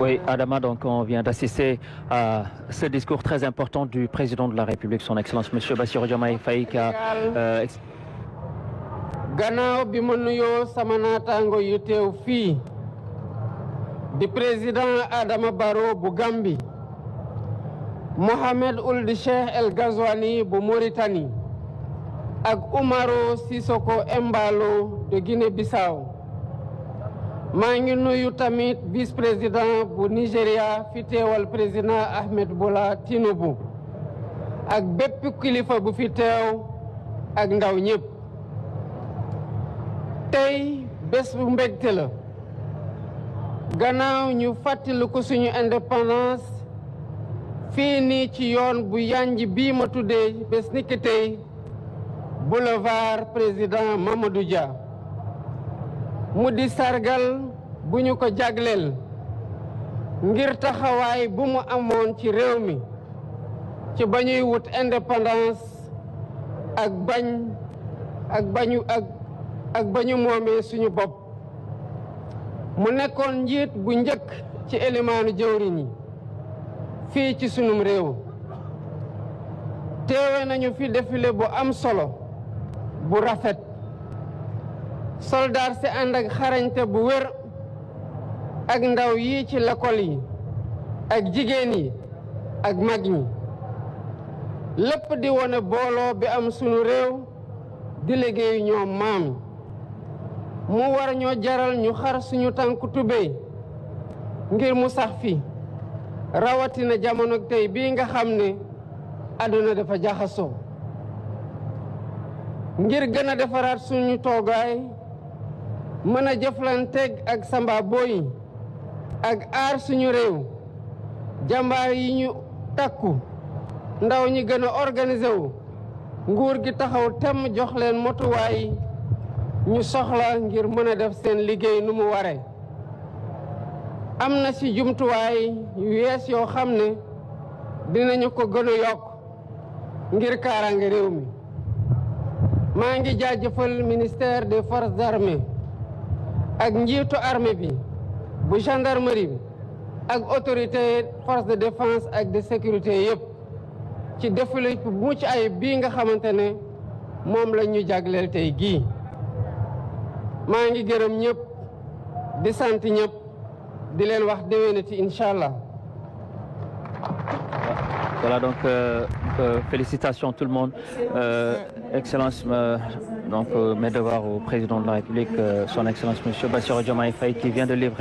Oui, Adama, donc on vient d'assister à ce discours très important du président de la République, son Excellence Monsieur Bassirou Diomaye Faye qui a gannaaw bi ma nuyoo sama naataango yu teew fii di président Adama Barrow bu Gambie, Mohamed Ould Cheikh El Ghazouani bu Mauritanie ak Umaro Sissoko Embalo de Guinée-Bissau. maa ngi nuyu tamit vice-président bu Nigéria fi teewal président Ahmed Bola Tinubu ak bépp kilifa bu fi teew ak ndaw ñëpp. tey bés bu mbégte la gannaaw ñu fàttaliku suñu indépendance fii nii ci yoon bu yanj bii ma tuddee bés niki tey boulevard président Mamadou Dia mu di sargal bu ñu ko jagleel ngir taxawaay bu mu amoon ci réew mi ci ba ñuy wut indépendance ak bañu moomee suñu bopp. mu nekkoon njiit bu njëkk ci élimaanu jëwriñ yi fii ci sunum réew. teewe nañu fi défilé bu am solo bu rafet. soldaar si ànd ak xarañte bu wér ak ndaw yi ci l'école yi ak jigéen yi ak mag ñi lépp di wone booloo bi am sunu réew di liggéeyu ñoom maam. mu war ñoo jaral ñu xar suñu tànku tubéy ngir mu sax fi rawatina jamono tey bii nga xam ne àdduna dafa jaxasoo. ngir gën a defaraat suñu toogaay mën a jëflanteeg ak samba boy ak aar suñu réew jàmbaar yi ñu takku ndaw ñi gën a organisé wu nguur gi taxaw temm jox leen motuwaay ñu soxla ngir mën a def seen liggéey nu mu ware. am na ci jumtuwaay yu yees yoo xam ne dinañu ko gën a yokk ngir kaaraange réew mi. maa ngi jaajëfal ministère des forces armées ak njiitu armée bi bu gendarmerie bi ak autorité force de défense ak de sécurité yëpp ci défilé bu mucc ayib bii nga xamante ne moom la ñu jagleel tey gii. maa ngi gërëm ñëpp di sant ñëpp di leen wax déwénati incha allah. Voilà donc félicitations tout le monde. Excellence, donc mes devoirs au président de la République, son Excellence Monsieur Bassirou Diomaye Faye qui vient de livrer